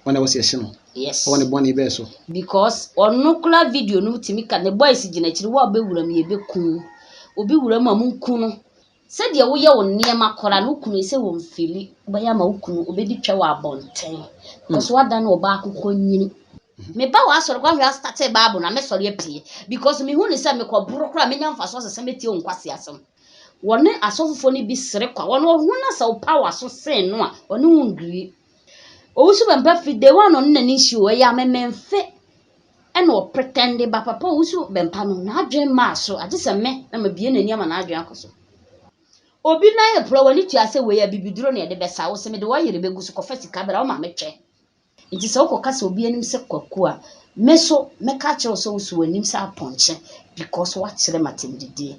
Ɔno na ɛwɔ sɛ yɛhye no. Yes. Ɔwɔ ne bɔne bɛɛ so. Because ɔno koraa video no tumi ka ne boys gyina akyiri wo a wobɛwura mu yɛbɛku wo. Obi wura mu a monku no. Sɛdeɛ woyɛ wo nneɛma koraa no wo kunu sɛ wɔmfili wobɛyɛ ama wo kunu obɛdi twɛ wɔ abɔnten. Because woada ne ɔbaa akokɔ nyini. Meba wɔ asɔre kwan hwɛ astate Bible na mɛsɔre apue because mehu ne sɛ mekɔboro koraa menya mfasoɔ sɛ sɛ mɛtie wo nkwasi asɛm. Wɔne asɔfofoɔ no bi sere kwa. Wɔne ɔho na sɛ wo power so sen no a ɔne wo ngiri. Owusu Bɛmpa firi day one ɔne n'ani nhyia o ɛyɛ amemɛnfe ɛna ɔpretɛnde ba papa Owusu Bɛmpa no n'adwene maa so agye sɛ me na mabie n'ani ama n'adwene akɔ so. Obi nan yɛ porɔ w'ani tua sɛ wei abibiduro na yɛde bɛsa wo sɛ mede wɔyere bɛgu so kɔfa sika bra wo maame twɛ. Nti sɛ wokɔka sɛ obi anim sɛ kwaku a me so mɛka akyerɛ wo sɛ wo so w'anim sɛ apɔnkye because woakyerɛ m'atɛmdidie.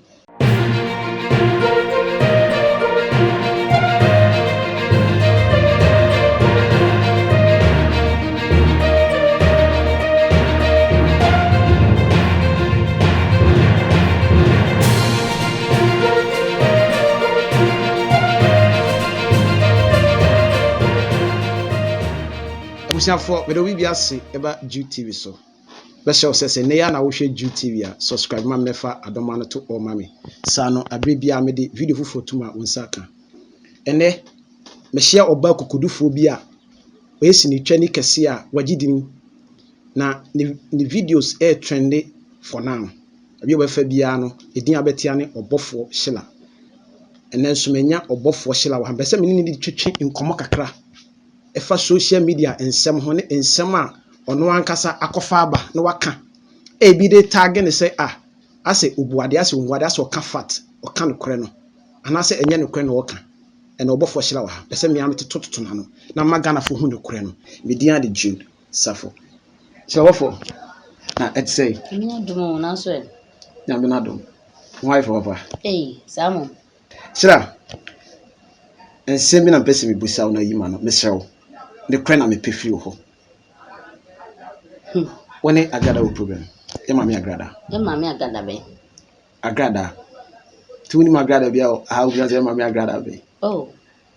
Abusuafoɔ, mede obi bi ase ɛba Jude TV so. Bɛhyɛ wo sɛ sɛ nnɛ yi a na wohwɛ Jude TV a, subscribe ma me na fa adɔma no to all ma me. Saa no, abere biara mede video foforɔ tum a wo nsa ka. Ɛnnɛ, mehyia ɔbaa kokodufoɔ bi a ɔyɛ sinitwani kɛse a wagye din na ne videos ɛyɛ trende for now. Ebi a wɔbɛfa biara no, edin a bɛtea ne Ɔbɔfoɔ Sheila. Ɛnnɛ nso manya Ɔbɔfoɔ Sheila wɔ ha. Mpɛ sɛ me ne no twetwe nkɔmmɔ kakra ɛfa social media nsɛm ho ne nsɛm a ɔno ankasa akɔfa aba na waka. Ebi de taage ne sɛ ah asɛ obuade asɛ ohuade asɛ ɔka fact ɔka nokorɛ no anaasɛ ɛnyɛ nokorɛ na ɔka. Ɛna Ɔbɔfoɔ Sheila wɔ ha. Pɛ sɛ mmea metotototo n'ano na ma Ghanafoɔ hu nokorɛ no. Me din ade Jude Safo. Sheila Ɔbɔfoɔ na ɛte sɛ Nyame adom o nanso ɛ. Nyame n'adom. Ho ayɛ fɛ papa. Ei saa mo. Sheila, nsɛm bi na mpɛ sɛ mebusa wo na yi ma no. Mesrɛ wo. Nokorɛ na mepɛ firi wo hɔ. Wo ne Agrada wɔ problem. Yɛ maame Agrada. Yɛ maame Agrada bɛn? Agrada. Nti wonim Agrada bi a aha wobisa sɛ yɛ maame Agrada bɛn? Oh,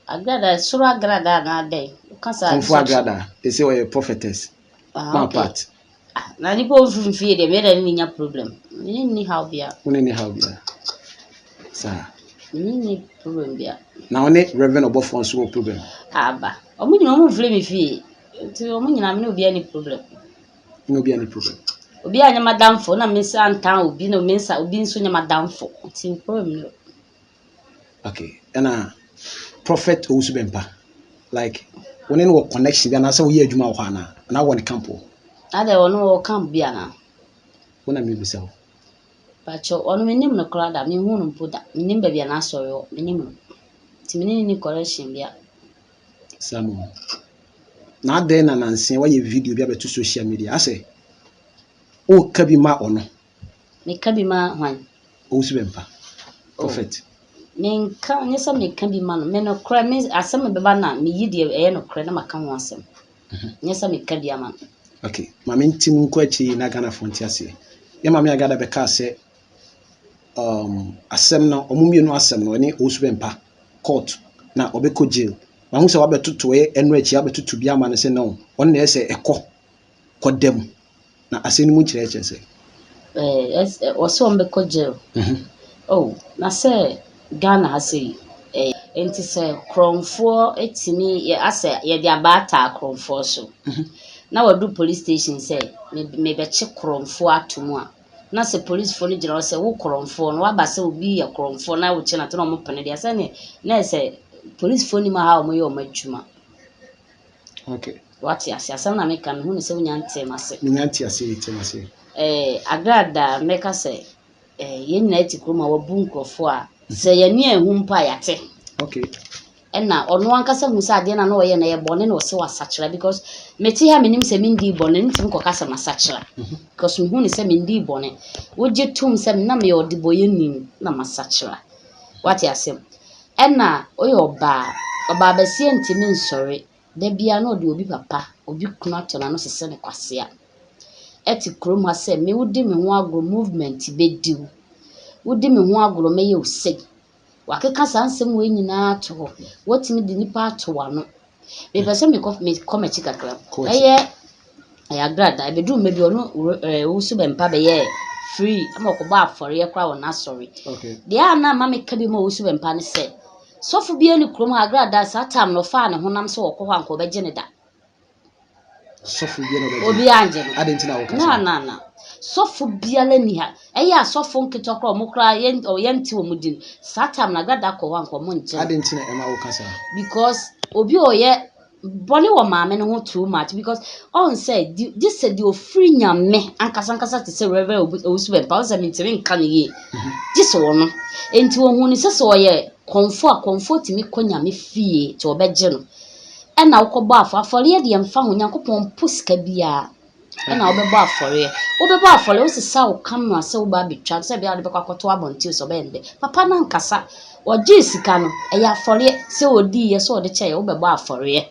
Agrada soro Agrada anaa dɛn? Woka saa Kɔmfo Agrada. They say ɔyɛ prophetess. Ah, Ma okay. part. Ah, na nipa ofiri mfie deɛ meyɛ dɛ ne nya problem. Me ne nni haw bia. Wo ne ne haw bia. Saa. Me ne nni problem bia. Na wo ne Reverend Ɔbɔfoɔ nso wɔ problem. Aba. Ɔmo nyinaa ɔmo mfiri me fie. Nti ɔmo nyinaa me ne obiara ni problem. Ne obiara ni problem. Obiara nyɛ m'adamfo na me nsa ntan obi na me nsa obi nso nyɛ m'adamfo. Nti problem no. Okay. Ɛna Prophet Owusu Bɛmpa. Like wo ne no wɔ connection bi anaasɛ woyɛ adwuma wɔ hɔ anaa? Anaa wɔ ne camp hɔ? Adɛ ɔno wɔ camp bi anaa? Wo na mebisa wo. Pakyɛ ɔno menim no koraa da menhu no mpo da. Menim baabi a n'asɔre wɔ menim no. Nti me ne no ni connection bia. Saa mu. Na adɛn na nanse woayɛ video bi abɛto social media asɛ woka bi ma ɔno Meka bi ma hwan? Owusu Bɛmpa. Prophet. Menka nyɛ sɛ meka bi ma no. Me nokorɛ me asɛm bɛba na meyi deɛ ɛyɛ nokorɛ na maka ho asɛm. Nyɛ sɛ meka bi ama no. Okay. Ma mentim nkɔ akyiri na Ghanafoɔ nte aseɛ. Yɛ maame Agrada bɛkaa sɛ asɛm no ɔmo mmienu asɛm no ɔne Owusu Bɛmpa court na ɔbɛkɔ jail. Mahu sɛ wabɛtoto ɛyɛ ɛno akyi abɛtoto bi ama no sɛ no ɔno na ɛyɛ sɛ ɛkɔ kɔda mu. Na asɛm no mu nkyerɛ kyerɛ sɛ. Ɛɛ ɔsɛ ɔmo bɛkɔ jail. Oh, na sɛ Ghana ha sei nti sɛ korɔmfoɔ etumi yɛ asɛ yɛde abaataa korɔmfoɔ so. Na wadu police station sɛ mebɛkye korɔmfoɔ ato mu a na sɛ policefoɔ no gyina hɔ sɛ wo korɔmfoɔ no waba sɛ obi yɛ korɔmfoɔ na wokye no ato na ɔmo pene deɛ sɛneɛ na ɛsɛ policefoɔ nim ha a ɔmo yɛ ɔmo adwuma. Okay. Wate ase asɛm na meka mehu ne sɛ wonya ntee m'ase. Menya nte aseɛ te aseɛ. Agrada mɛka sɛ yɛn nyinaa te kurom a wabu nkurɔfoɔ a sɛ yɛne ɛho mpo a yɛate. Okay. Ɛna ɔno ankasa hu sɛ adeɛ na na ɔyɛ no ɛyɛ bɔne na ɔsɛ wasakyera because mete ha menim sɛ mendii bɔne ntimi kɔka sɛ masakyera because mehu ne sɛ mendii bɔne. Wogye tom sɛ na meyɛ ɔdebɔyɛni na masakyera. Wate asɛm. Ɛna woyɛ ɔbaa, ɔbaa bɛseɛ ntimi nsɔre. Da biara na ɔde obi papa, obi kunu ato n'ano sesɛ ne kwasea. Ɛte kurom ha sɛ me wodi me ho agorɔ movement bɛdi wo. Wodi me ho agorɔ mɛyɛ wo sei. Wakeka saa nsɛm wei nyinaa ato hɔ. Watumi de nipa ato w'ano. Mepɛ sɛ mekɔ mekɔ m'akyi kakra. Ɛyɛ ɛyɛ agradaa. Ɛbɛduru mmerɛ bi ɔno Owusu Bɛmpa bɛyɛɛ free ama ɔkɔbɔ afɔreɛ koraa wɔ n'asɔre. Deɛ a na ama meka bi ma Owusu Bɛmpa ne sɛ, sɔfo biara nni kurom ha agradaa saa time no ɔfaa ne honam sɛ ɔkɔ hɔ a anka ɔbɛgye no da. Sɔfo biara ɔbɛgye. Obiara angye no. Adɛn nti na woka saa? Na na na. Sɔfo biara nni ha. Ɛyɛ asɔfo nketewa koraa wɔn koraa yɛn yɛnte wɔn din. Saa time no agradaa kɔ hɔ anka wɔn ngye no. Adɛn nti na ɛma woka saa? Because obi a ɔyɛ bɔne wɔ maame no ho too much because ɔn sɛ gye sɛ deɛ ofiri nyame ankasa ankasa te sɛ Reverend Owusu Bɛmpa ɔn sɛ mentumi nka no yie gye sɛ ɔno. Nti ohun no sɛ sɛ ɔyɛ kɔmfo a kɔmfo tumi kɔ nyame fie nti ɔbɛgye no. Ɛna wokɔbɔ afɔ afɔreɛ deɛ mfa ho Nyankopɔn mpo sika biara ɛna wobɛbɔ afɔreɛ wobɛbɔ afɔreɛ wosesa wo camera sɛ woba abɛtwa sɛ bia wode bɛkɔ akɔto abɔnten sɛ ɔbɛyɛ no dɛ papa no ankasa ɔgyee sika no ɛyɛ afɔreɛ sɛ ɔdiiɛ sɛ ɔde kyɛeɛ wobɛbɔ afɔreɛ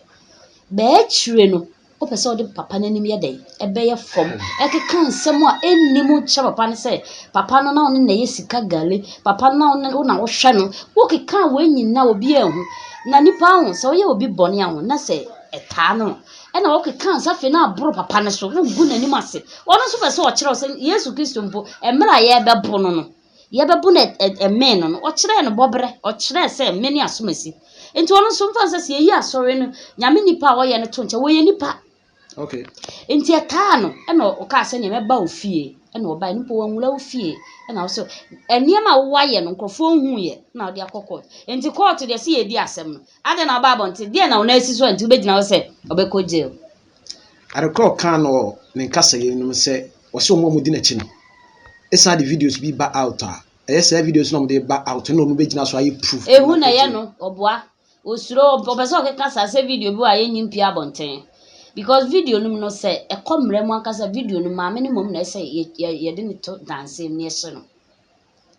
bɛɛ akyire no Wopɛ sɛ wode papa no anim yɛ dɛn? Ɛbɛyɛ fam. Ɛkeka nsɛm a ɛnni mu kyerɛ papa no sɛ, papa no na wo ne na ɛyɛ sika gale, papa no na wo ne wo na wohwɛ no. Wokeka wei nyinaa obi anhu. Na nipa ho, sɛ woyɛ obi bɔne a ho, na sɛ ɛtaa no a, ɛna wokeka nsɛm afei na aboro papa no so, wogu n'anim ase. Ɔno nso pɛ sɛ ɔkyerɛ wo sɛ Yesu Kristo mpo, mmerɛ a yɛrebɛbo no no, yɛbɛbo no ɛmee no no, ɔkyerɛɛ no bɔberɛ, ɔkyerɛɛ sɛ me ne asomasi. Nti ɔno nso mfa sɛ sɛ yɛyi asɔre no, nyame nipa a ɔyɛ no to nkyɛn, wɔyɛ nipa. Okay. Nti ɛtaa no, ɛna ɔkaa sɛ nea mɛba wo fie, ɛna ɔbae no mpo wanwura wo fie, ɛna wo sɛ nneɛma a wowɔ ayɛ no nkurɔfoɔ nhuiɛ, ɛna wode akɔ court. Nti court deɛ sɛ yɛdi asɛm no, adɛn na woba abɔnten, deɛ na wo nan asi so a nti wobɛgyina hɔ sɛ ɔbɛkɔ jail. Ade korɔ a ɔkaa no wɔ ne nkasɛeɛ no mu sɛ ɔse wɔn a wɔdi n'akyi no san de videos bi ba out a, ɛyɛ saa videos no a wɔde ba out no na wɔbɛgyina so ayɛ proof. Ehu na ɛyɛ no, ɔboa. Osuro, ɔpɛ sɛ ɔkeka saa sɛ video bi wɔ a yɛnyi mpue abɔnten. Because video no mu no sɛ ɛkɔ mmara mu ankasa video no maame no mmom na ɛsɛ yɛde no to danse mu na yɛhye no.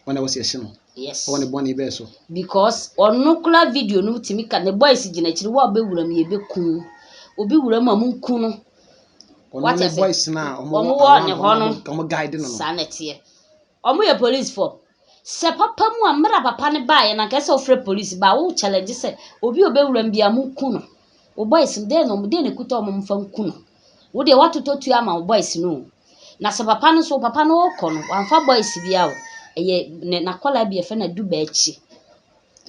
Ɔna ɛwɔ sɛ yɛhye no. Yes. Ɔwɔ ne bɔne bɛɛ so. Because ɔno koraa video no tumi ka ne boys gyina akyiri wo a wobɛwura mu yɛbɛku wo. Obi wura mu a monku no. Ɔno ne boys no a ɔmo wɔ ne hɔ no. Ɔmo guide no no. Saa na ɛteɛ. Ɔmo yɛ police fo. Sɛ papa mu a mmerɛ a papa no baeɛ no anka ɛsɛ sɛ wofrɛ police ba wo challenge sɛ obi a ɔbɛwura mu biara monku no. Wo boys no dɛn na ɔmo dɛn na ɛkuta ɔmo mfa nku no. Wo deɛ woatotɔ tuo ama wo boys no o. Na sɛ papa no nso papa no ɔkɔ no wamfa boys biara o. Ɛyɛ ne n'akwadaa bi yɛfrɛ no Adu Baakyi.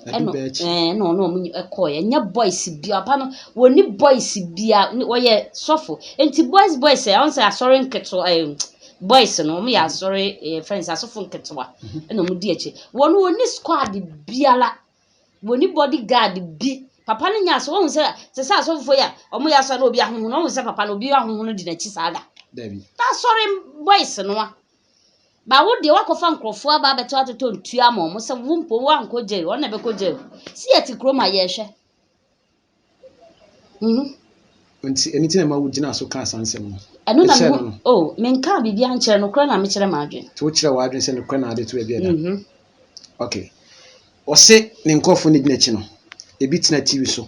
Adu Baakyi. Ɛna ɔne ɔmo ɛkɔɔɛ. Ɛnyɛ boys biara papa no wɔnni boys biara ɔyɛ sɔfo. Nti boys boys ɛ ɔn sɛ asɔre nketewa ɛɛ boys no ɔmo yɛ asɔre yɛfrɛ no sɛ asɔfo nketewa ɛna ɔmo di akyi. Wɔn wɔnni squad biara. Wɔnni body guard bi. Papa no nya asɔ wɔn sɛ te sɛ asɔfofoɔ yi a ɔmo yɛ asɔre na obi ahohono wɔn sɛ papa no obi ahohono di n'akyi saa da. Dabi. Na asɔre boys no a. Ba wo deɛ wakɔfa nkurɔfoɔ aba abɛto atotɔ ntua ama ɔmo sɛ wo mpo woankɔ jail ɔno na ɛbɛkɔ jail. Si yɛte kurom a yɛrehwɛ. Nti ɛno nti na ɛma wogyina so kaa saa nsɛm no. Ɛno na Ɛkyerɛ mehu no no. oh menkaa biribiara nkyerɛ no nokorɛ na mekyerɛ m'adwene. Nti wokyerɛ w'adwene sɛ nokorɛ na ade to baabi ɛda. Mhm. Okay. Ɔse ne nkurɔfoɔ no gyina akyi no, ebi tena TV so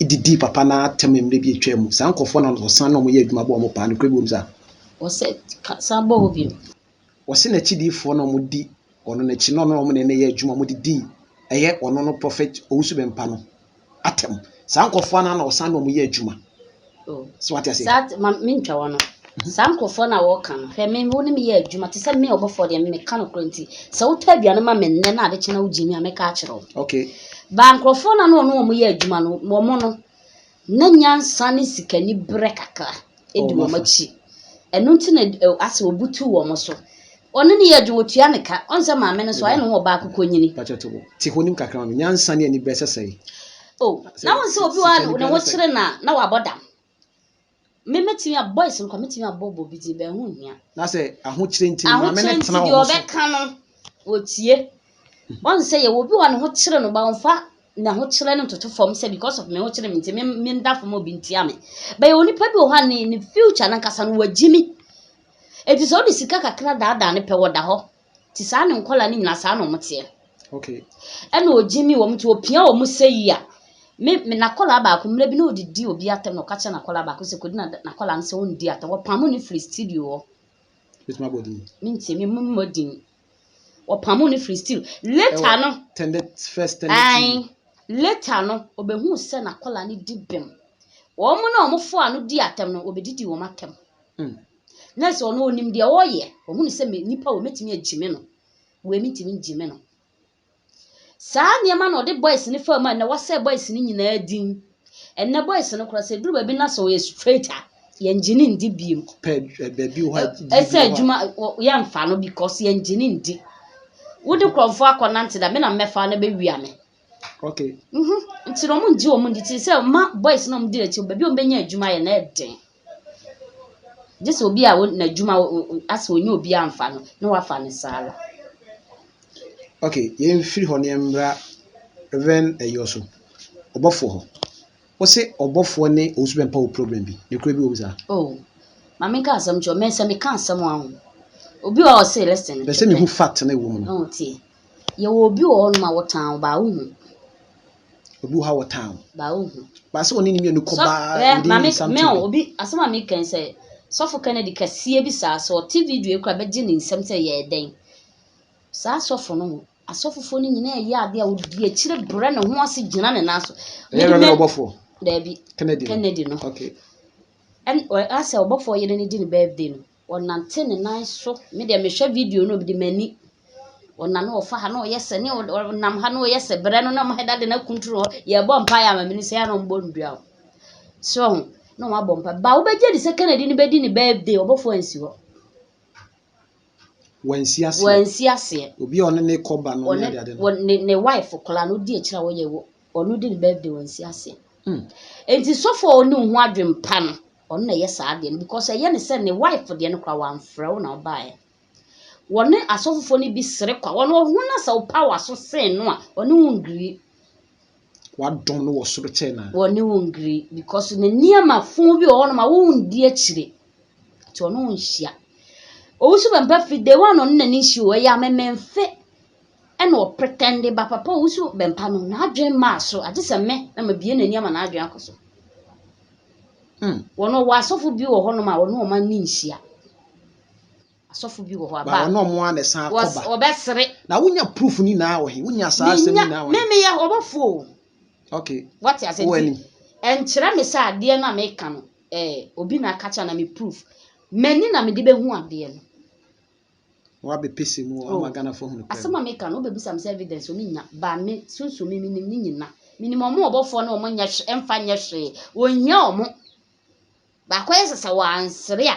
didi papa no atɛm mmerɛ bi atwa mu. Saa nkurɔfoɔ no ɔsan na ɔmo yɛ adwuma bɔ ɔmo paa nokorɛ bi wɔ mu saa. Ɔsɛ san bɔ hɔ bio. Ɔse n'akyidifoɔ na ɔmo di ɔno n'akyi na ɔno na ɔmo na ɛyɛ adwuma ɔmo didi ɛyɛ ɔno no prophet Owusu Bɛmpa no atɛm. Saa nkurɔfoɔ no na ɔsan na ɔmo yɛ adwuma. Oh. So wate ase? Saa ma mentwa wɔ no. Saa nkurɔfoɔ no a wɔka no, hwɛ me wo ne me yɛ adwuma te sɛ me ɔbɔfoɔ deɛ meka nokorɛ nti sɛ wotɔ aduane ma me nnɛ na ade kye na wogye mi a mɛka akyerɛ wo. Okay. Ba nkurɔfoɔ no a na ɔne wɔn yɛ adwuma no, wɔn no na nyansa ne sikani berɛ kakra ɛdi Oh, wɔn mafa. akyi. Ɛno nti na asɛ obutu wɔn so. Ɔne ne yɛ adwuma otua ne ka. Ɔn sɛ maame no so ayɛ ne ho ɔbaa akokɔ nyini. Pakyɛ to bo. Te hɔ nim kakra ma me. Nyansa ne ani berɛ sɛ sɛe. Oh, na wɔn sɛ obi wɔ ha ne ho kyerɛ na na wabɔ dam. Me mɛtumi a boys no kwa mɛtumi abɔ bɔ bi din bɛn ho nhia. Na sɛ ahokyerɛ nti no maame Ahokyerɛ no nti tena deɛ wɔn so. ɔbɛka no wɔtie. Wɔn sɛ yɛwɔ obi wɔ ne ho kyerɛ no ba ɔmfa n'ahokyerɛ no ntoto fam sɛ because of me ho kyerɛ me nti me menda fam obi ntia me. Bɛyɛ onipa bi wɔ hɔ a ne ne future nankasa no wagyi mi. Eti sɛ wode sika kakra daadaa ne pɛ wɔda hɔ. Ti saa ne nkɔla no nyinaa saa na ɔmo teɛ. Okay. Ɛna ogyi mi wɔn nti opia wɔn sɛ yi a me me n'akɔla baako mmerɛ bi na odidi obi atɛm na ɔka kyerɛ n'akɔla baako sɛ kodi na n'akɔla no sɛ ɔndi atɛm wɔpamo ne firi studio hɔ. Bɛtumi abɔ din. Mentie me mmɔ din. Wɔpamo ne firi studio later Ɛwɔ no. Tender first Tender TV. Ae. Later no, ɔbɛhuu sɛ n'akwadaa no di bem. Wɔn na wɔfoa no di atɛm no, ɔbɛdidi wɔn atɛm. Na sɛ ɔno ɔnim deɛ ɔreyɛ, ɔhunu sɛ me nipa wɔ mɛtumi agyime no, wei mentumi ngyime no. Saa nneɛma na ɔde boys no fa mu a ɛnɛ wasɛe boys no nyinaa din. Ɛnɛ boys no koraa sɛ ɛduru baabi na sɛ ɔyɛ straight a, yɛngye ne ndi biem. Pɛ baabi wɔ hɔ a gyidi Ɛsɛ bi wɔ hɔ a- adwuma yɛmfa no because yɛngye ne ndi. Wode nkurɔfoɔ akɔnante da me na mmɛfa no bɛwia me. Nti na ɔmo ngye wɔn ndi ti sɛ ma boys na ɔmo di n'akyi baabi a ɔmo bɛnya adwuma yɛ na ɛden. Gye sɛ obi a n'adwuma asɛ onye obi amfa no na wafa no saa ara. Okay, yɛmfiri hɔ na yɛmmra Reverend ɛyɔ so. Ɔbɔfoɔ hɔ. Wɔse ɔbɔfoɔ ne Owusu Bɛmpa wɔ problem bi. Ne kuro bi wɔ mu saa. Oh, maame nka asɛm kyerɛ me sɛ meka asɛm a ho. Obi wɔ hɔ a ɔse listen. Bɛ sɛ mehu fact na ɛwɔ mu no. Oh, tie. Yɛwɔ obi wɔ hɔnom a wɔtan wo baa wohu. Obi wɔ ha wɔ town. Baa wohu. Baasɛ ɔne ne mmienu kɔ baa within maame something me bi. Obi asɛm a meka sɛ sɔfo Kennedy kɛseɛ bi saa sɛ ɔte video yi koraa bɛgye ne nsɛm sɛ yɛyɛ dɛn. Saa sɔfo no asɔfofoɔ no nyinaa yɛ adeɛ a ɔdi akyire brɛ ne ho ase gyina ne nan so. Ɛyɛ Reverend ɔbɔfoɔ. Daabi. Kennedy no. Kennedy no. Ɛn asɛ ɔbɔfoɔ yere no di ne birthday no, ɔnante ne nan so. Me deɛ mehwɛ video no de m'ani. Ɔnam na ɔfa ha na ɔyɛ sɛ ne ɔnam ha na ɔyɛ sɛ brɛ no na ɔmo hɛda de na kunturu hɔ. Yɛbɔ mpaeɛ ama me sɛ ya na ɔmbɔ ndua o. So ɔho na ɔmo abɔ mpaeɛ. Ba wobɛgye di sɛ Kennedy no bɛdi ne birthday, ɔbɔfoɔ ansi hɔ. Wansi aseɛ. Wansi aseɛ. Obi a ɔne ne kɔba no ne Ɔne ade ade no. wɔ ne wife koraa no odi akyire a wɔyɛ wɔ ɔno di ne birthday wansi aseɛ. Nti sɔfo a ɔne wo ho adwempa no, ɔno na ɛyɛ saa adeɛ no because ɛyɛ ne sɛ ne wife deɛ no koraa wamfrɛ wo na ɔbaeɛ. Wɔne asɔfofoɔ no bi sere kwa. Wɔn ɔho na sɛ wopa w'aso sen no a, ɔne wo ngiri. Wadɔm no wɔ soro kyɛn na. Wɔne wo ngiri because ne nneɛma fo bi wɔ hɔnom a wondi akyire. Nti ɔne wo nhyia. Owusu Bɛmpa firi day one ɔno n'ani nhyia o, ɛyɛ amemɛmfe ɛna ɔpretend ba papa Owusu Bɛmpa no n'adwene maa so agye sɛ me na mabie n'ani ama n'adwene akɔ so. Wɔn wɔ asɔfo bi wɔ hɔnom a wɔne wɔn ani nhyia. Asɔfo bi wɔ hɔ Ba aba. ɔno ɔmo a na ɛsan akɔba. Wɔbɛsere. Na wonya proof ni nyinaa wɔ he? Wonya saa asɛm Menya nyinaa wɔ me he? meyɛ ɔbɔfo o. Wate ase Wo nti anim. ɛnkyerɛ me sɛ adeɛ no a meka no obi na aka kyerɛ na me proof. M'ani na mede bɛhu adeɛ no. Wabɛpɛsɛ mu Oh. ama Ghanafoɔ hu no. Asɛm a meka no wobɛbisa me sɛ evidence o menya ba me sunsun mi minim ne nyina. Minim ɔmo ɔbɔfoɔ no ɔmo nyɛ hwee ɛmfa nyɛ hwee. Wɔnhia ɔmo. Baako yɛ sɛ sɛ wɔansere a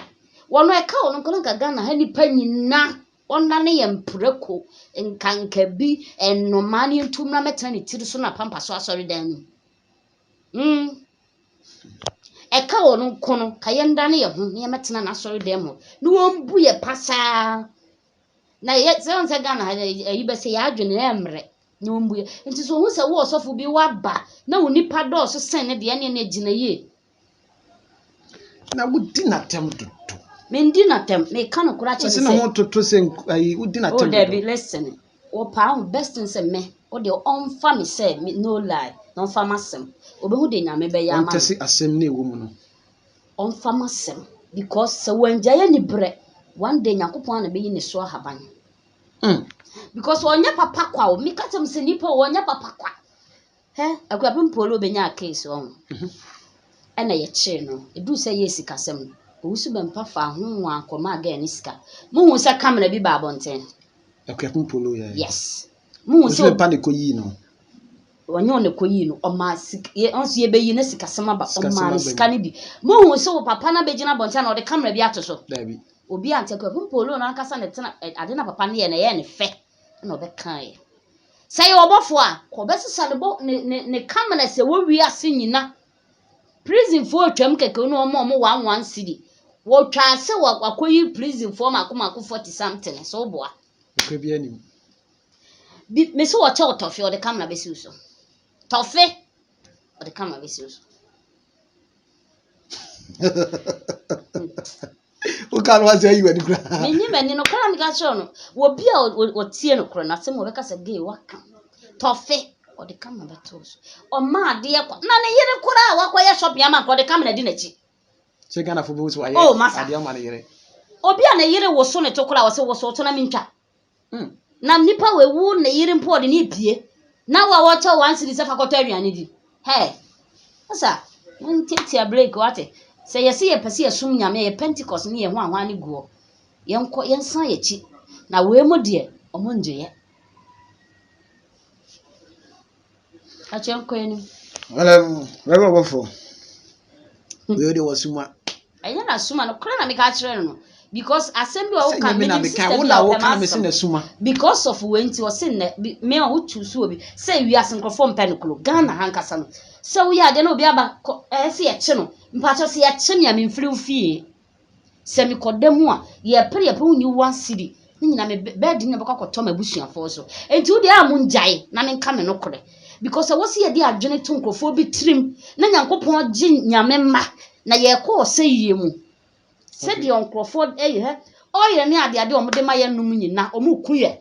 wɔno ɛka wɔn nko na nka Ghana ha nipa nyina ɔnane yɛ mprako nkanka bi nnomaa ne ntum na mɛtena ne tiri so na pampa so asɔredan no mu. Ɛka wɔn nko no ka yɛndane yɛn ho na yɛmɛtena n'asɔredan mu na wɔmbu yɛ pasaa. Na yɛ sɛ wɔn sɛ Ghana ha ɛyi bɛ sɛ yɛ adwene na ɛmmerɛ na wɔmbu yɛ. Nti sɛ ohun sɛ wo ɔsɔfo bi waba na wo nipa dɔɔso sen ne deɛ ne gyina yie. Na wodi n'atɛm dodo. Mendi n'atɛm, meka no koraa kyerɛ Wɔsi ne ne sɛ ho toto sɛ ayi wodi oh n'atɛm Debbie dodo. listen. Wɔpaa ho best thing sɛ me wo deɛ ɔmfa me sɛ me no lie na ɔmfa m'asɛm. Obehu de Nyame bɛyɛ ama no. Wɔntɛse asɛm na ɛwɔ mu no. Ɔmfa m'asɛm because sɛ wangyae ani berɛ one day Nyankopɔn ana bɛyi ne so ahaban. Because ɔnyɛ papa kwa o. Meka kyerɛ m sɛ nipa o ɔnyɛ papa kwa. Hɛ Akuapem Polo bɛnya case ɔho. Ɛna yɛkyee no. Ɛduru sɛ yɛ sikasɛm no. Owusu Bɛmpa fa ho wɔn akɔma girl ne sika. Muhu sɛ camera bi ba abɔnten. Akuapem Polo yɛ. Yes. Muhu Owusu sɛ Bɛmpa ne kɔ yii no. Ɔnyɛ ɔne kɔyii no, ɔmaa sika yɛ ɔnso yɛbɛyi na sikasɛm aba. Sikasɛm Ɔmaa no aba sika mu. no bi. Muhu sɛ wo papa no abɛgyina abɔnten na ɔde camera bi ato so. Dabi. Obi ante Akuapem Polo no ankasa ne tena ade na papa no yɛ na ɛyɛ ne fɛ ɛna ɔbɛkaeɛ. Sɛ yɛ ɔbɔfo a kɔ ɔbɛsesa ne bɔ ne camera sɛ wɔ wiase nyina. Prisonfoɔ atwam kɛkɛ no ɔmo ɔmo 1 1 cedi. Wɔtwa sɛ wakɔyi prisonfoɔ mako mako 40 something sɛ woboa. Nokorɛ bi anim. Bi me sɛ wɔkyɛ wo tɔfe ɔde camera bɛsi wo so. Tɔfe ɔde camera bɛsi wo so. Woka no wasɛ ayi w'ani koraa. Menyi m'ani no koraa meka kyerɛ no. Obi a ɔtie no korɔ no asɛm a ɔbɛka sɛ gay waka. Tɔfe ɔde camera bɛto wo so. Ɔma adeɛ kwa na ne yere koraa a wakɔyɛ shopping ama nka ɔde camera di n'akyi. Sɛ Ghanafoɔ bɛhu sɛ wayɛ Oh, masa. adeɛ ama ne yere. Obi a ne yere woso ne to koraa wɔsɛ woso to na mentwa. Na nipa wewu ne yere mpo ɔde ne pie. Na wo a wɔkyɛ wo 1 cedi sɛ fa kɔtɔ aduane di. Hey, masa, montiatia break wate. Sɛ yɛse yɛpɛ sɛ yɛsom Nyame a, yɛ Pentecost ne yɛn hwanhwan ne guɔ. Yɛnkɔ, yɛnsan yɛkyi. Na wei mu deɛ, ɔmo ngyeeɛ. Akyɛ nkɔ anim. Reverend ɔbɔfo. Wei de wɔ suma. Ɛnyɛ na suma no kora na meka kyerɛ no no. Because asɛm bi a Sɛ woka nyɛ me na menim meka, sister wo bi na a ɔpɛ woka na mese m'asɛm. na suma. Because of wei nti ɔse nnɛ me a wotu so obi sɛ wiase nkurɔfoɔ mpɛ no koro Ghana ha nkasa no sɛ woyɛ adeɛ na obi aba kɔ ɛyɛ sɛ yɛkye no mpakyɛ sɛ yɛkye me a memfiri wo fie sɛ mekɔda mu a yɛpere yɛpere wonyi 1 cedi ne nyina me bɛɛdi ne bɛkɔ akɔtɔ m'abusuafoɔ so. Enti wo deɛ a mongyae na menka me nokorɛ because ɛwɔ sɛ yɛde adwene to nkurɔfoɔ bi tirim na Nyankopɔn gye Nyame mma na yɛkɔ ɔsɛ yie mu sɛdeɛ nkurɔfoɔ ɛyɛ hɛ ɔyɛ ne adeade a ɔmode ma yɛnom nyina ɔmo ku yɛ.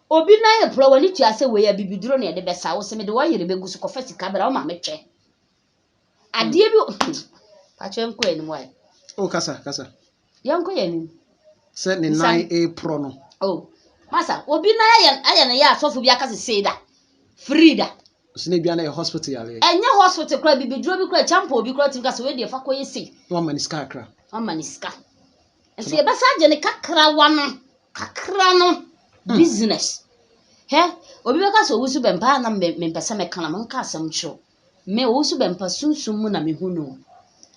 Obi nan yɛ porɔ w'ani tua sɛ wei abibiduro na yɛde bɛsa wo sɛ mede wɔyere bɛgu so kɔfa sika bɛra wo maame twɛ adeɛ bi pakyɛ nkɔ anim wae. Oh, kasa, kasa. Yɛnkɔ yɛ anim. Sɛ ne nan ɛreporɔ no. Oh, masa, obi nan ayɛ ne yɛ asɔfo bi aka sɛ sei da free da. Ɔsɛ na ebia na yɛ hospital yareɛ. Ɛnyɛ hospital koraa, bibiduro bi koraa, champo obi koraa tumi ka sɛ wei deɛ fa kɔyɛ sei. Na wama ne sika kakra. Wama ne sika nso yɛbɛsa agye ne kakrawa no kakra no business hɛ. Obi bɛka sɛ Owusu Bɛmpa na mempɛ sɛ mɛka na monka asɛm kyerɛw me. Owusu Bɛmpa sunsum mu na mehu no.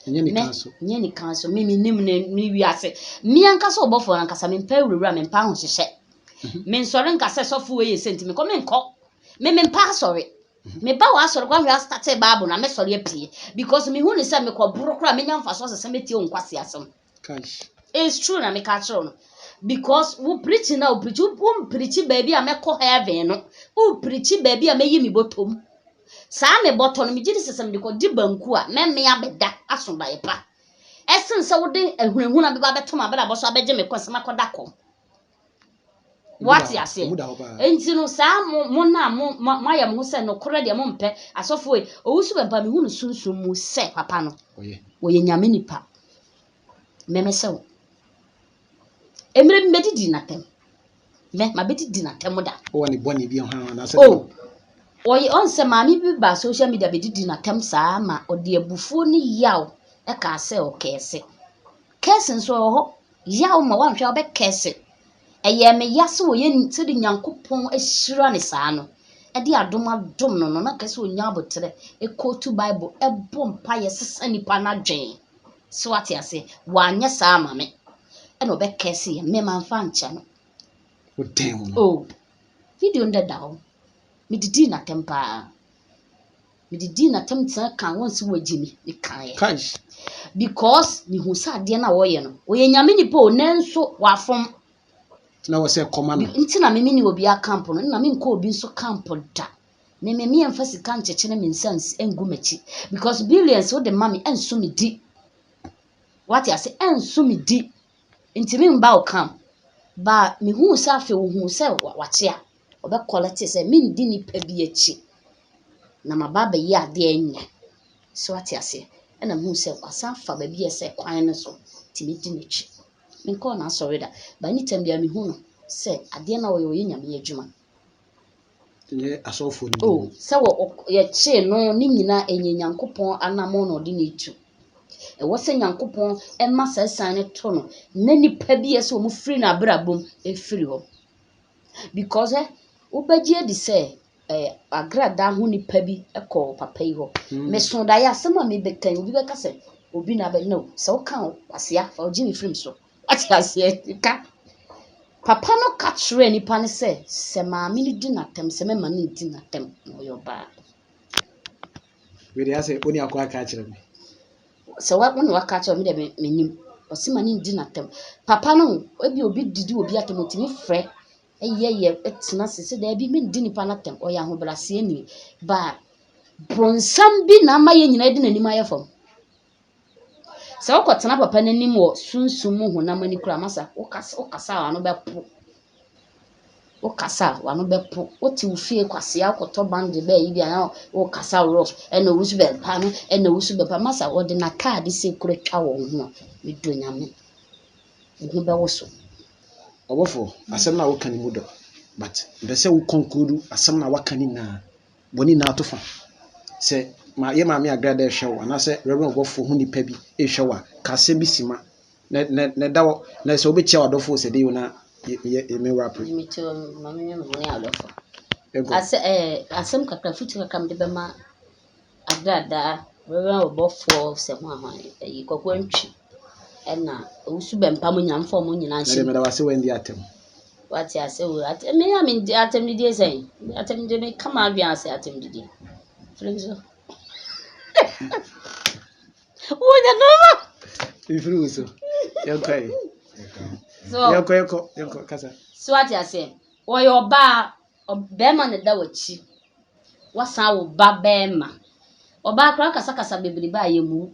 Ɛnyɛ ne Me kan so. Nyɛ ne kan so. Me menim ne ne wiase me ankasa ɔbɔfoɔ no ankasa mempɛ awurawura, mempɛ ahohyehyɛ, mensɔre nka sɛ sɔfo wei yɛ sɛ nti mekɔ menkɔ me mempɛ asɔre. Meba wɔ asɔre kɔ ahwɛ astate Bible na mɛsɔre apue because mehu ne sɛ mekɔ boro koraa menya mfasoɔ sɛ sɛ mɛtie wo nkwase asɛm. Cash. It's true na meka kyerɛw no because wo preaching na wo preach, wo preach baabi a mɛkɔ heaven no, wo preach baabi a mɛyi me bɔtɔm saa me bɔtɔ no megye di sɛ sɛ mede kɔgye banku a mɛme abɛda aso daeɛ pa ɛsen sɛ wode ahunahuna bɛba bɛto m abrabɔ so abɛgye me kɔ sɛ makɔda kɔm. Wate aseɛ? Emu da hɔ paa. Nti no saa mo mo na mo moayɛ mo ho sɛ nokorɛ deɛ mompɛ asɔfoɔ yi. Owusu Bɛmpa mehu no sunsum mu sɛ papa no Ɔyɛ. wɔyɛ Nyame nipa. Mɛmɛ sɛ wo mmerɛ bi mɛdidi n'atɛm mɛ mabɛdidi n'atɛm da. Wowɔ ne bɔne bi ho anaasɛ? O ɔyɛ ɔnsɛ maame bi ba social media bɛdidi n'atɛm saa ma ɔde abufuo ne yaw ɛka sɛ ɔkɛɛse kɛɛse nso ɛwɔ hɔ yaw ma wanhwɛ a ɔbɛkɛɛse. Ɛyɛ me ya sɛ wɔyɛ sɛde Nyankopɔn ahyira ne saa no ɛde adom adom no no na kɛ sɛ ɔnya abotrɛ ɛkɔtu Bible ɛbɔ mpayɛ sesa nipa n'adwen so wate ase. Wanyɛ saa ama me ɛna ɔbɛkɛɛse yɛ me mamfa nkyɛ no. Wodɛn ho no. Oh, video no deda hɔ. Medidi n'atɛm paa, medidi n'atɛm tena ka wɔn sɛ wɔagyi me mekaeɛ. Cash. Because mehu sɛ adeɛ no a wɔyɛ no wɔyɛ Nyame nipa o nanso wafom. Na wɔ sɛ kɔma no. Nti na meme ne obi acamp no na menkɔ obi nso camp da. Meme meɛmfa sika nkyekyere me nsa ngu m'akyi because billions wode ma me ɛnso me di wate ase ɛnso me di nti memba wo camp ba. Mehuu sɛ afei wohuu sɛ wakyea ɔbɛkɔlɛte sɛ mendi nipa bi akyi na maba abɛyɛ adeɛ nyɛ so wate aseɛ. Ɛna mehuu sɛ wasan fa baabi a ɛsɛ kwan no so nti medi n'akyi. Menkɔɔ n'asɔre da ba anytime biara mehu no sɛ adeɛ no a ɔyɛ ɔyɛ Nyame adwuma. Nyɛ asɔfoɔ no. O sɛ wɔ yɛkyee no ne nyinaa ɛnyɛ Nyankopɔn anammɔn na ɔde ne tu. Ɛwɔ sɛ Nyankopɔn ɛma saa san no to no na nipa bi a ɛsɛ wɔn firi n'abrabɔ mu ɛfiri hɔ because ɛ wobɛgye adi sɛ agradaa ho nipa bi ɛkɔ papa yi hɔ. Meso daeɛ asɛm a mebɛka yi obi bɛka sɛ obi na abɛ no sɛ woka wo kwasea fa wogye me firim so wate aseɛ ka papa no ka kyerɛɛ nipa no sɛ sɛ maame no di n'atɛm sɛ mɛma no ndi n'atɛm na ɔyɛ ɔbaa. Wede asɛ wo ne akɔ aka akyerɛ me. Sɛ wo ne waka kyerɛ me deɛ menim ɔse ma ne ndi n'atɛm papa no ebi obi didi obi atɛm otumi frɛ ɛyɛ yɛ ɛtena ase sɛ daabi mendi nipa n'atɛm ɔyɛ ahobrɛaseɛ ni ba bronsam bi na ama yɛn nyinaa di n'anim ayɛ fam sɛ wokɔtena papa n'anim wɔ sunsum mu honam ani koraa masa wokasa a w'ano bɛpo wokasa a w'ano bɛpo. Wote wo fie kwasea wokɔtɔ bande bɛɛ yi bi a wokasa rough ɛna Owusu Bɛmpa no ɛna Owusu Bɛmpa masa wɔde n'ataade sɛ kura twa wɔn ho a medɔ Nyame wo ho bɛwo so. Ɔbɔfo asɛm no a woka ne mu dɔ. But mpɛ sɛ wo conclude asɛm na waka ne nyinaa, bɔ ne nyinaa to fa. Sɛ ma yɛ maame Agrada ɛhwɛ wo anaasɛ Reverend ɔbɔfoɔ ho nipa bi ɛhwɛ wo a, ka asɛm bi si ma na ɛda hɔ na sɛ wobɛkyia w'adɔfoɔ sɛ de yi na yɛ me wrap. Mekyia maame ne me ne adɔfo. Yɛnkɔ. Asɛ asɛm kakra, futu kakra mede bɛma Agrada, Reverend ɔbɔfoɔ, sɛ ho ahwan ɛyi Kwaku Antwi ɛna Owusu Bɛmpa mu nyinaa mfa ɔmo nyinaa Na nhyɛ deɛ mu. meda wase wɔ ndi atɛm. Wate ase o. Ate me a me atɛm didie sɛn? Atɛm didie me kama adwene ase atɛm didie. Firi mi so. Wonya nɔɔma. Mfiri wo so. Yɛnkɔ yi. So Yɛnkɔ, yɛnkɔ, yɛnkɔ kasa. So ate ase. Wɔyɛ ɔbaa, bɛrima na da w'akyi. Wasan wo ba bɛrima. Ɔbaa koraa kasakasa bebrebe a yɛ mu.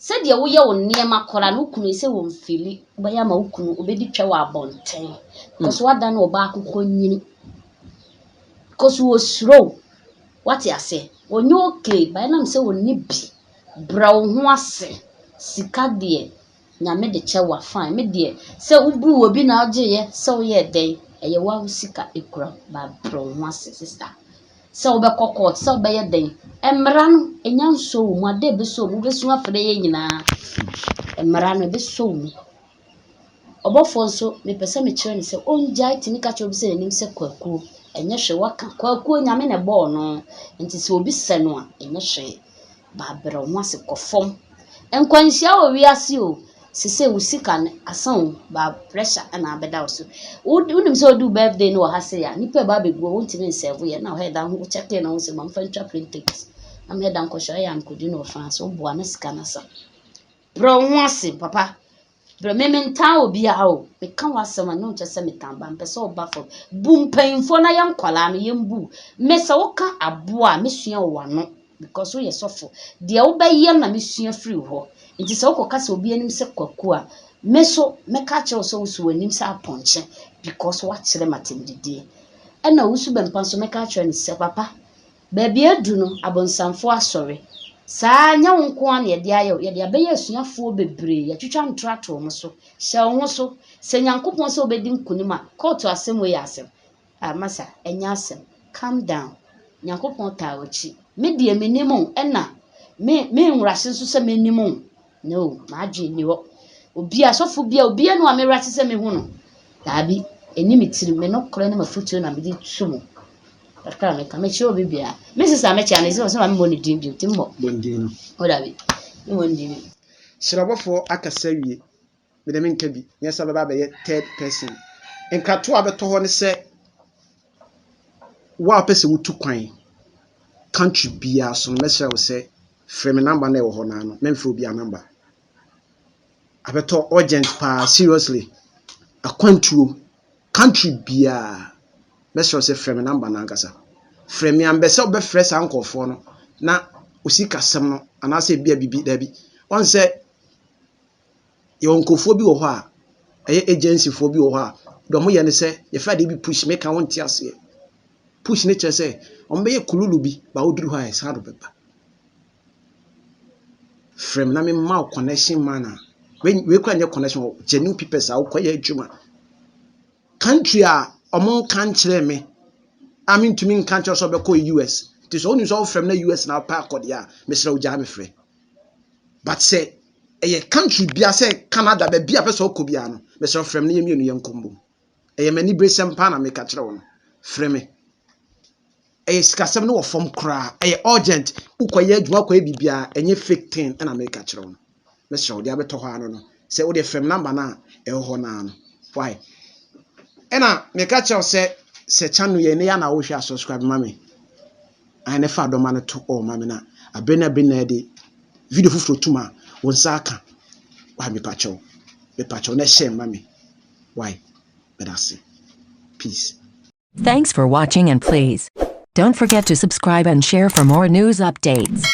Sɛdeɛ woyɛ wo nneɛma koraa no, wo kunu sɛ wɔmfili, wobɛyɛ ama wo kunu obɛdi twɛ wɔ abɔnten. Because wada ne ɔbaa akokɔ nyini. Because wɔsuro wo. Wate ase. Wɔnyɛ okay, but ɛnam sɛ wɔnni bi. Brɛ wo ho ase. Sika deɛ, Nyame de kyɛ wo a, fine. Me deɛ, sɛ wobuu obi na wogyeeɛ sɛ woyɛɛ dɛn, ɛyɛ wo a wo sika ekura wo. But brɛ wo ho ase, sister. Sɛ wobɛkɔ court, sɛ wobɛyɛ dɛn, mmara no, ɛnya nsɔ wo mu. Ade a ɛbɛsɔ wo mu, wobɛsu afrɛ yɛn nyinaa. Mmara no, ɛbɛsɔ wo mu. Ɔbɔfoɔ nso, mepɛ sɛ mekyerɛ no sɛ ɔngyae tumi ka kyerɛ obi sɛ n'anim sɛ kwakuo. Ɛnyɛ hwee, waka. Kwakuo, Nyame na ɛbɔɔ no. Nti sɛ obi sɛ no a, ɛnyɛ hwee. But brɛ wo ho ase kɔ fam. Nkwanhyia wɔ wiase o. Sesei wo sika no asa o, but pressure ɛna abɛda wo so. Wonim sɛ wodi wo birthday no wɔ ha sei a, nnipa ɛba abɛgu hɔ, wontumi nsɛɛvo yɛ. Na ɔhɛ da ho kyɛkee na wo sɛ ma mfa ntwa plane ticket. Na mehɛ da nkɔhyɛ ɛyɛ a nkɔdi no wɔ France. Woboa na sika no asa. Brɛ wo ho ase, papa. Brɛ me mentaa obiara o. Meka w'asɛm a ne nkyɛ sɛ metaa ba. Mpɛ sɛ ɔba fam. Bu mpanyimfoɔ na yɛ nkwadaa no yɛmbu. Me sɛ woka aboa a mesua wɔ w'ano because woyɛ sɔfo. Deɛ wobɛyɛ na mesua firi hɔ. Nti sɛ wokɔka sɛ obi anim sɛ kwaku a, me so mɛka akyerɛ wo sɛ wosi w'anim sɛ apɔnkye because woakyerɛ me atɛmdidie. Ɛna Owusu Bɛmpa nso mɛka akyerɛ no sɛ papa, baabi adu no abonsamfoɔ asɔre. Saa nyɛ wo nko ara na yɛde ayɛ wo. Yɛde abɛyɛ asuafoɔ bebree. Yɛatwitwa ntorɔ ato wɔn so. Hyɛ wo ho so. Sɛ Nyankopɔn sɛ wobɛdi nkonim a, kɔɔto asɛm wei yɛ asɛm. Ah, masa, ɛnyɛ asɛm. Calm down. Nyankopɔn taa w'akyi. Me deɛ menim wo, ɛna me nwurase nso sɛ menim wo. No, m'adwene nni hɔ. Obi asɔfo bi a obiara no a mewurase sɛ mehu no. Daabi, ɛni me tirim. Me nokorɛ ne m'afotuo na mede tu mu. Kakra a meka, mekyerɛ obi biara. Me sisa mekyia no, sɛ ma memmɔ ne din bio, nti mmɔ. Bɔ ne din no. O dabi, memmɔ ne din bio. Hyerɛbɔfoɔ akasa wie. Mede menka bi. Nyɛ sɛ bɛba abɛyɛ third person. Nkratoɔ a bɛtɔ hɔ ne sɛ wo a wopɛ sɛ wotu kwan country biara so no, mɛsrɛ wo sɛ frɛ me number na ɛwɔ hɔ naa no, mɛmfrɛ obiara number. Abɛtɔ urgent paa, seriously. Akwantuo country biara, mɛsrɛ wo sɛ frɛ me number no ankasa. Frɛ me ambɛ sɛ wobɛfrɛ saa nkurɔfoɔ no na osikasɛm no anaasɛ ebia bibi daabi. Ɔn sɛ yɛwɔ nkurɔfoɔ bi wɔ hɔ a ɛyɛ agencyfoɔ bi wɔ hɔ a deɛ ɔmo yɛ ne sɛ yɛfrɛ adeɛ bi push, meka wo nte aseɛ. Push ne kyerɛ sɛ ɔmo bɛyɛ kululu bi ba woduru hɔ a ɛsan do bɛba. Frɛ me na memma wo connection man a wei kora nyɛ connection wɔ genuine people a wokɔyɛ adwuma. Country a ɔmo nka nkyerɛ me a mentumi nka nkyerɛ sɛ ɔbɛkɔ US. Nti sɛ wonim sɛ wofrɛ me na US na wopɛ akɔdeɛ a, mesrɛ wo gyaa me frɛ. But sɛ ɛyɛ country bia sɛ Canada, baabi a pɛ sɛ wokɔ biara no, mesrɛ wo frɛ me na yɛmmienu yɛnkɔ mbom. Ɛyɛ m'ani bere sɛm paa na meka kyerɛ wo no. Frɛ me. Ɛyɛ sikasɛm no wɔ fam koraa. Ɛyɛ urgent. Wokɔyɛ adwuma, wokɔyɛ biribiara, ɛnyɛ fake thing ɛna meka kyerɛ wo no. Mesrɛ wo deɛ abɛtɔ hɔ ano no. Sɛ wode frɛ me number no a ɛwɔ hɔ naa no. Why? Ɛna meka kyerɛ wo sɛ channel yɛ ne yɛ na wohwɛ a, subscribe ma me. Ayɛ ne fa adɔma no to ɔ ma me na abere na abere na yɛde video foforɔ tum a wo nsa aka. Why, mepakyɛw. Mepakyɛw na share ma me. Why? Meda ase. Peace. Thanks for watching and please don't forget to subscribe and share for more news updates.